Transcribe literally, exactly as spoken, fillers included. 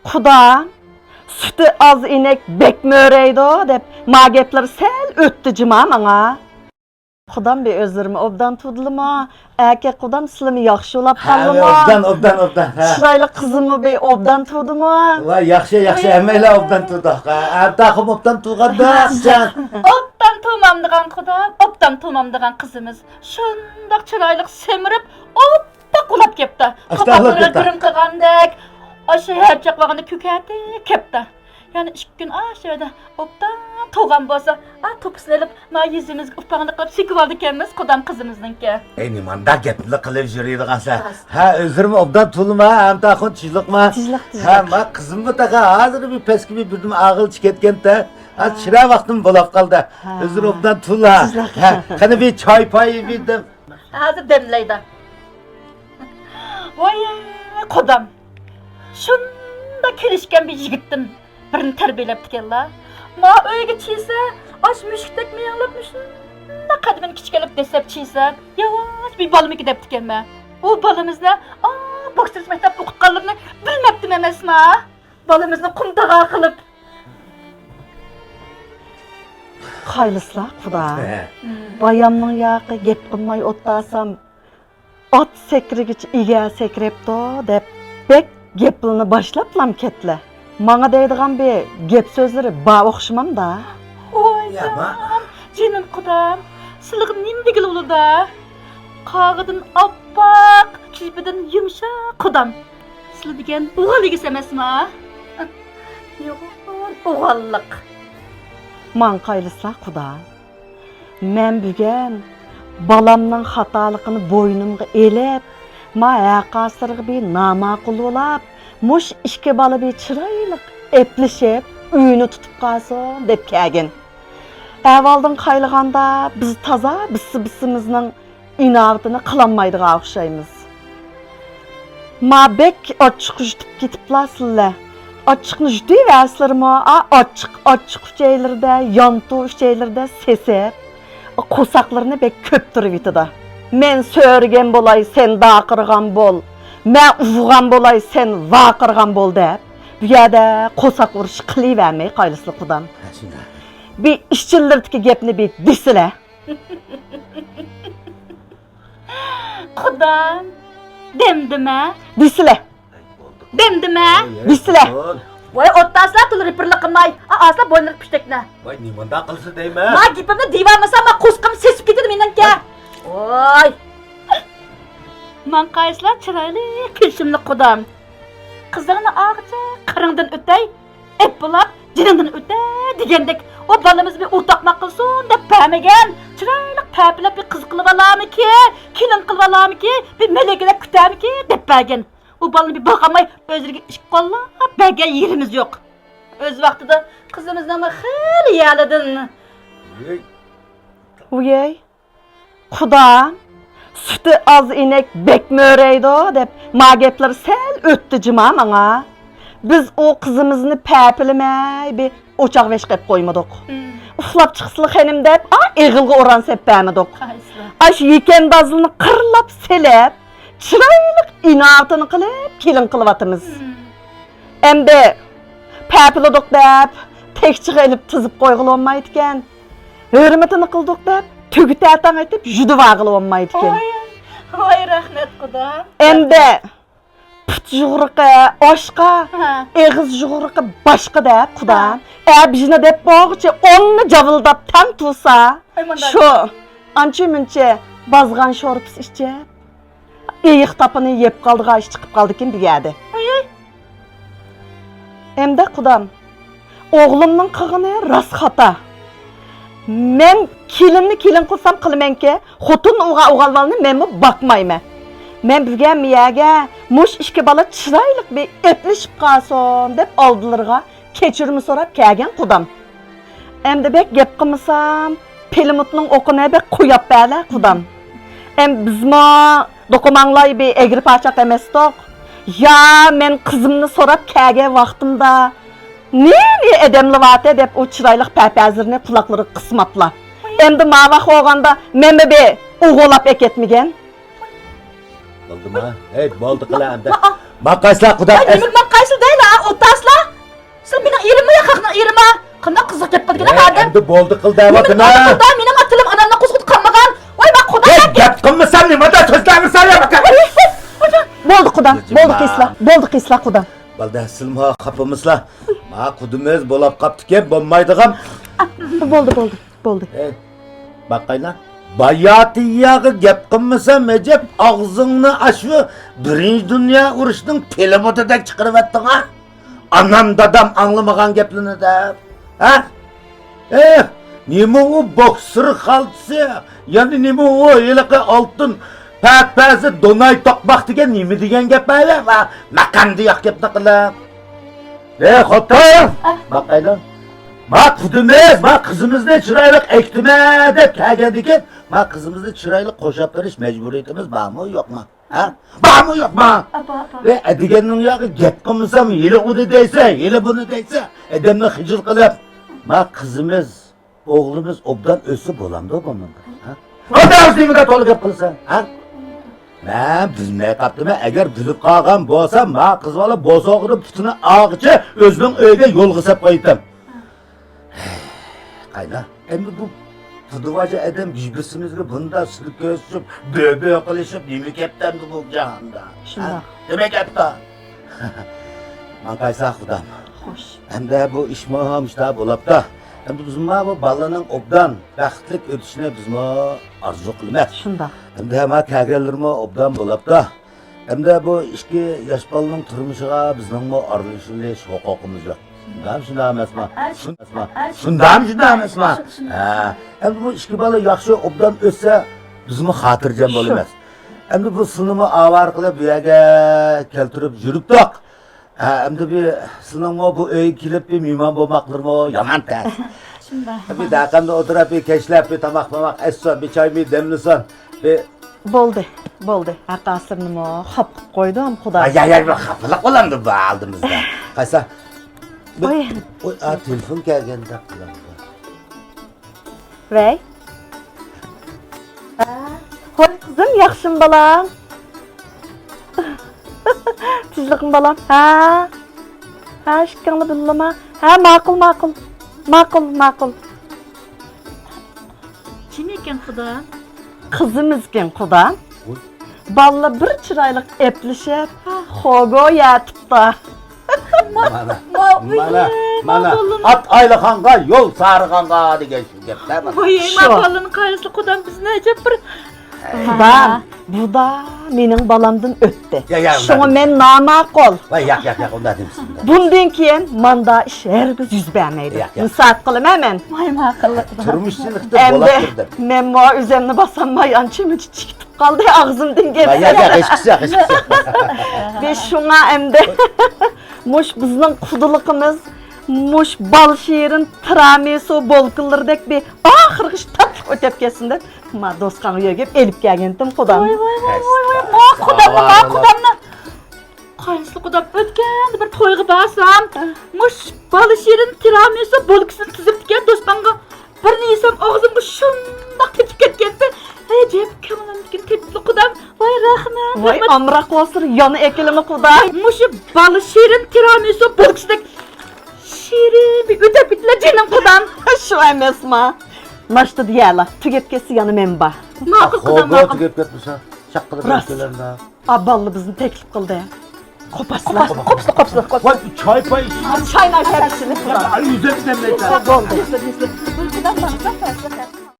قۇدام، سۈتى ئاز ئىنەك بەك مۆرەيدۇ دەپ، ما گەپلىرى سەل ئۆتتى جۇما ماڭا. قۇدام بى ئۆزلىرىمۇ ئوبدان تۇدىلىمۇ؟ ئەكە قۇدام سىلىمۇ ياخشى ئۇلاپ قالدىمۇ؟ ئوبدان، ئوبدان، ئوبدان. ھە. چىرايلىق قىزىممۇ بى ئوبدان تۇدىمۇ؟ ۋاي، ياخشى، ياخشى، ھەممەيلەن ئوبدان تۇدۇق. ھە، ئەمتاخۇم ئوبدان تۇغاندا، جان. ئوبدان تۇمامدىغان قۇدام، ئوبدان تۇمامدىغان قىزىمىز. شۇنداق چىرايلىق سېمىرىپ، ئوپپا قۇلاپ كەپتۇ. ئاستاغفىرۇللا. قاپاقلىرىغا گىرىم قىلغاندەك، ئاشۇ ھەر چاقمىغىنى كۆكەرتىپ كەپتۇ. يەنە ئىككى كۈن ئاشۇ يەردە ئوبدان تۇغان بولسا، ئا، توپىسىنى ئېلىپ، ما يېزىمىزگە ئۇپاڭلىق قىلىپ سېكىۋالىدىكەنمىز، قۇدام قىزىمىزنىڭكى. ئەي، نېمانداق گەپنى قىلىپ يۈرىدىغانسەن؟ راست. ھە، ئۆزلىرىمۇ ئوبدان تۇلىما، ئەمتاخۇن تىنچلىقما؟ تىنچلىق، ھە، تىنچلىق. ما قىزىممۇ تېخى ھازىر بىر پەسكە بىر بىردىن ئاغىل چىقىپ كەتكەنتە. ھە، ھە. چىراي ۋاقتىم بولاپ قالدى. ھە. ئۆزلىرى ئوبدان تۇلا. تىنچلىق. ھە، قېنى بىر چاي پاي بېرىڭ. ھازىر دەملەيدۇ. ۋاي، قۇدام. شۇنداق كېلىشكەن بىر يىگىتتىن بىرنى تەربىيەلەپتىكەنلا. ما ئۆيگە چىيسە، ئاش مۈشۈكتەك مىياڭلاپ، مۇشۇنداق قەدىمىنى كىچىككىنىلەپ دەسسەپ چىيسە، ياۋاش بىر بالىمىكى دەپتىكەنمەن. ئۇ بالىمىزنى، ئا، بوكسېرس مەكتەپ ئوقۇتقانلىرىنى بىلمەپتىمەن ئەمەسما. بالىمىزنى قۇمتاغا قىلىپ. قايلىسىلا، قۇدا. ھە. بايامنىڭ ياقى گەپ قىلماي ئولتۇرسام، ئات سەكرىگىچە ئىگە سەكرەپتۇ دەپ بەك گەپلىرىنى باشلاپلام كەتلە. ماڭا دەيدىغان بىر گەپ سۆزلىرى بار ئوخشىمامدا. ۋاي يا جان، جېنىم قۇدام، سىلىغا نېمە دېگىلى بولىدۇ؟ قاغىدىن ئاپئاق، كىشپىدىن يۇمشاق قۇدام. سىلى دېگەن ئوغۇل ئىگىسى ئەمەسما؟ يوغان ئوغۇللۇق. ماڭا قايلىسىلا قۇدا. مەن بۈگۈن بالامنىڭ خاتالىقىنى بوينۇمغا ئېلىپ، ما ھەرقايسىلىرىغا بىر ناماقۇل بولاپ، مۇشۇ ئىككى بالا بىر چىرايلىق ئەپلىشىپ، ئۆينى تۇتۇپ قالسۇن دەپ كەلگەن. ئەۋۋالدىن قايلىغاندا بىز تازا بىسسە-بىسسىمىزنىڭ ئىناۋىتىنى قىلالمايدىغان ئوخشايمىز. ما بەك ئاچچىق يۇتۇپ كېتىپلا سىلەر. ئاچچىقنى يۇتۇۋەرسىلەرمۇ، ئا، ئاچچىق، ئاچچىق ئۈچەيلىرىدە، يانتۇ ئۈچەيلىرىدە سېسىپ، قورساقلىرىنى بەك كۆپتۈرۈۋېتىدۇ. مەن سۆرىگەن بولاي، سەن داقىرغان بول، مەن ئۇۋىغان بولاي، سەن ۋارقىرىغان بول دەپ، بۇ يەردە قورساق ئۇرۇشى قىلىۋەرمەي قايلىسىلا قۇدام. بىر ئىچىلىرىدىكى گەپنى بىر دېسىلە. قۇدام، دەمدىمە. دېسىلە. دەمدىمە. دېسىلە. ۋاي، ئوتتاسىلا تۇل رېپىرلىق قىلماي. ئا، ئاسلا بوينىدا پۇشتەكنە. ۋاي، نېمانداق قىلسا دەيمەن. ما گېپىمنى دېيىۋالمىسام، ما قورسىقىم سېسىپ كېتىدۇ مېنىڭكى. ۋاي. ماڭقايسىلا چىرايلىق، كۈلشۈملۈك قۇدام. قىزىڭنى ئاغىچە قىرىڭدىن ئۆتەي، ئەپپىلاپ جېنىڭدىن ئۆتە دېگەندەك، ئۇ بالىمىز بىر ئورتاقماق قىلسۇن دەپ بەرمىگەن، چىرايلىق پەپىلەپ بىر قىز قىلىۋالامىكى، كېلىن قىلىۋالامىكى، بىر مەلىكىلەپ كۈتەمىكى دەپ بەرگەن. ئۇ بالىنى بىر باقالماي، ئۆزلىرىگە ئىش قوللاپ بەرگەن يېرىمىز يوق. ئۆز ۋاقتىدا قىزىمىزنىڭمۇ خېلى يەرلىدىن. ۋىي. قۇدام، سۈتى ئاز ئىنەك بەك مۆرەيدۇ دەپ، ما گەپلىرى سەل ئۆتتى جۇما ماڭا. بىز ئۇ قىزىمىزنى پەپىلىمەي بىر ئوچاق ۋەش قىلىپ قويمىدۇق. مم. ئۇخلاپ چىقسىلا خېنىم دەپ، ئا، ئېغىلغا ئوران سەپ بەرمىدۇق. قايسىلا؟ ئاشۇ يېكەندازلىنى قىرلاپ سېلىپ، چىرايلىق ئىناۋىتىنى قىلىپ كېلىن قىلىۋاتىمىز. مم. ئەمدى پەپىلىدۇق دەپ، تەكچىگە ئېلىپ تىزىپ قويغىلى بولمايدىكەن. ھۆرمىتىنى قىلدۇق دەپ، تۈگە تەتەڭ ئېتىپ يۈدۈۋالغىلى بولمايدىكەن. ۋاي، ۋاي، رەھمەت قۇدا. ئەمدى پۇت يۇغرىقى ئاشقا، ھە. ئېغىز يۇغرىقى باشقا دەپ قۇدا. ھە. ئەبىجنى دەپ بولغۇچە ئوننى جاۋىلداپ تەڭ تۇرسا، ۋاي، مانداق. شۇ ئانچە مۇنچە بازغان شورپىسى ئىچىپ، ئېيىق تاپىنى يەپ قالىدىغان ئىش چىقىپ قالدىكىن بۇ يەردە. ۋاي، ۋاي. ئەمدى قۇدام، ئوغلۇمنىڭ قىلغىنى راست خاتا. مەن كېلىننى كېلىن قىلسام قىلىمەنكى، خوتۇن ئۇرغان ئوغۇل بالىنى مەنمۇ باقمايمەن. مەن بۈگۈن بۇ يەرگە مۇشۇ ئىككى بالا چىرايلىق بىر ئەپلىشىپ قالسۇن دەپ ئالدىلىرىغا كەچۈرمە سوراپ كەلگەن قۇدام. ئەمدى بەك گەپ قىلمىسام، پىلىموتنىڭ ئوقىنى بەك قوياپ بەرلە قۇدام. ئەم بىزمۇ دوقا ماڭلاي بىر ئەگرى پاچاق ئەمەستۇق. يا مەن قىزىمنى سوراپ كەلگەن ۋاقتىمدا نېمە ئادەملەر بارتى دەپ ئۇ چىرايلىق پەپەزلىرىنى قۇلاقلىرىغا قىسماپلا. ئەمدى ماۋاق بولغاندا مەنمۇ بىر ئوغۇلاپ ئەكەتمىگەن. بولدىما؟ ھەي، بولدى قىلە ئەمدى. ماقايسىلا قۇدا. ۋاي، نېمە ماقايسىلا دەيلا، ئوتتاس گەپ قىلغىنى ئادەم. ئەمدى بولدى قىل دەۋاتىمەن. بولدى قىل، مېنىڭ ئاتىلىم ئانامنىڭ قوزغىتىپ قالمىغان. ۋاي، ما قۇدا. ھەي، گەپ قىلمىسام نېمە دەپ سۆزلەۋېرىسەن يا؟ بولدى قۇدام، بولدى قىلسىلا، بولدى قىلسىلا قۇدام. بالدى، سىلمۇ خاپىمىسىلا؟ ما قۇدىمىز بولاپ قاپتىكەن، بولمايدىغان. بولدى، بولدى، بولدى. ھەي، باقايلا. باياتىياغا گەپ قىلمىسام ئەجەب، ئاغزىڭنى ئاشۇ بىرىنچى دۇنيا ئۇرۇشىنىڭ پىلىمۇتىدەك چىقىرىۋەتتىڭ ھە. ئانام دادام ئاڭلىمىغان گەپلىرىنى دەپ. ھە؟ ئېھ، نېمە ئۇ بوكسېر خالتىسى؟ يەنى نېمە ئۇ ھېلىقى ئالتۇن پەپەزى دوناي توقماق دېگەن نېمە دېگەن گەپ ھە؟ ۋە مەقەمدە ياق گەپنى قىلىپ. ئېي خوتۇن! باقايلا. ما قۇدىمىز، ما قىزىمىزنى چىرايلىق ئەكتىمە دەپ كەلگەندىكىن، ما قىزىمىزنى چىرايلىق قورشاپ بېرىش مەجبۇرىيىتىمىز بارمۇ يوقمۇ؟ ھە؟ بارمۇ يوقمۇ؟ ئاپا، ئاپا. ۋە ئەدىگەننىڭ ياغى گەپ قىلمىسام، ھېلى ئۇنى دەيسەن، ھېلى بۇنى دەيسەن. ئادەمنى خىجىل قىلىپ، ما قىزىمىز، ئوغلىمىز ئوبدان ئۆتسە بولامدۇ بۇنىڭدا؟ ھە؟ ئاتا ئۆزۈڭگە تولا گەپ قىلىسەن، ھە؟ مەن بىلمەي قاپتىمەن، ئەگەر بىلىپ قالغان بولسام، ما قىز بالا بوسۇغىنى پۇتىنى ئاغىچە ئۆزىنىڭ ئۆيىگە يولغا سەپ قوياتتىم. قاينا، ئەمدى بۇ پۇدىۋاجا ئادەم بىر-بىرسىمىزگە بۇنداق سىلى كۆرسىتىپ، بۆ-بۆ قىلىشىپ، نېمە كەپتۇ ئەمدى بۇ جاھاندا؟ شۇنداق. ھە؟ نېمە كەپتۇ؟ ماڭقايسا خۇدام. خوش. ئەمدى بۇ ئىشمۇ مۇشتا بولاپتا. ئەمدى بىزمۇ بۇ بالىنىڭ ئوبدان، بەختلىك ئۆتۈشىنى بىزمۇ ئارزۇ قىلىمىز. شۇنداق. ئەمدى ما كەلگەنلىرىمۇ ئوبدان بولاپتا. ئەمدى بۇ ئىككى ياش بالىنىڭ تۇرمۇشىغا بىزنىڭمۇ ئارىلىشىۋېلىش ھوقۇقىمىز يوق. شۇنداقمۇ شۇنداق ئەمەسما؟ شۇنداقمۇ شۇنداق ئەمەسما؟ ھە. ئەمدى بۇ ئىككى بالا ياخشى ئوبدان ئۆتسە، بىزمۇ خاتىرجەم بولىمىز. ئەمدى بۇ سىلىنىمۇ ئاۋارە قىلىپ بۇ يەرگە كەلتۈرۈپ يۈرۈپتۇق. ھە، ئەمدى بۇ سىلىنىڭمۇ بۇ ئۆيگە كېلىپ بىر مېھمان بولماقلىرىمۇ يامان تەس. شۇنداق. بىر دەقەمدە ئولتۇرۇپ، بىر كەچلەپ، بىر تاماق-ماماق ئەتسۇن، بىر چايمۇ دەملىسۇن. بىر بولدى، بولدى. ھەققاسىرنىمۇ خاپا قىلىپ قويدۇم، خۇدا. ھە، يا، يا، بىر خاپىلىق بولامدۇ بۇ ئالدىمىزدا؟ قايسا؟ بىر، ۋاي. ئوي، ئا، تېلېفون كەلگەندەك قىلامدۇ. ۋەي. ھە. ھوي قىزىم، ياخشىمۇ بالام؟ تىنچلىقمۇ بالام؟ ھە. ھە، ئىككىڭلار بىللىما؟ ھە، ماقۇل، ماقۇل. ماقۇل، ماقۇل. كىم ئىكەن قۇدام؟ قىزىمىزكەن قۇدام. ۋوي. بالىلار بىر چىرايلىق ئەپلىشىپ، خوگو يەتىپتۇ. مانا، مانا، مانا. ئات ئايلىغانغا، يول سارىغانغا دېگەن شۇ گەپتە مانا. ۋاي، شۇ. ما بالىنى قايسى قۇدام بىزنى ئەجەب بىر. قۇدام، بۇدا مېنىڭ بالامدىن ئۆتتى. يا، يا، شۇڭا مەن ناماقۇل. ۋاي، ياق، ياق، ياق، ئۇنداق دېمىسۇن. بۇندىن كېيىن ماندا ئىش ھەرگىز يۈز بەرمەيدۇ. ياق، ياق. مۇساپە قىلىمەن مەن. ۋاي، ماقۇل. تۇرمۇش سىنىقتى ئەمدى بولاپ تۇردى. مەنمۇ ئۆزۈمنى باسالماي ئانچە-مۇنچە چىقىپ قالدى ئاغزىمدىن گەپ. ۋاي، ياق، ياق، ھېچقىسى ياق، ھېچقىسى ياق. بىز شۇڭا ئەمدى مۇش بىزنىڭ قۇدىلىقىمىز، مۇش بالشېرىن تىرامىسۇ بولكىلىرىدەك بىر ئاخىرغىچە تاتلىق ئۆتەپ كەتسۇن دەپ، ما دوسكاڭغا يۆگەپ ئېلىپ كەلگەنتىم قۇدام. ۋاي، ۋاي، ۋاي، ۋاي، ۋاي. ما قۇدامنى، ما قۇدامنى. قايسى قۇدام ئۆتكەندە بىر تويغا بارسام، مۇش بالشېرىن تىرامىسۇ بولكىسىنى تىزىپتىكەن دوسكاڭغا. بىرنى يېسەم ئاغزىمغا شۇنداق تېتىپ كەتكەنتى. ئەجەب كۆڭلۈمدىكىنى تېپىپلا قۇدام. ۋاي رەھمەت، ۋاي رەھمەت. ئامراق بولسىلا يەنە ئەكېلىمۇ قۇدام. مۇشۇ بالشېرىن تىرامىسۇ بولكىسىدەك شېرىن بىر ئۆتەپ كېتىلا جېنىم قۇدام. شۇ ئەمەسما؟ ناشتا دېيەلا، تۈگەپ كەتسە يەنە مەن بار. ماقۇل قۇدام، ماقۇل. تۈگەپ كەتمىسە، شاق قىلىپ راست. ئەكېلەمدۇ. ئا، بالىلار بىزنى تەكلىپ قىلدى. قوپاسلا. قوپاسلا، قوپاسلا، قوپاسلا. ۋاي، چاي پاي ئىچىڭ. چاينى ئەكەل ئىچىلى. ئاي، يۈزەپ دەملەيسەن. بولدى.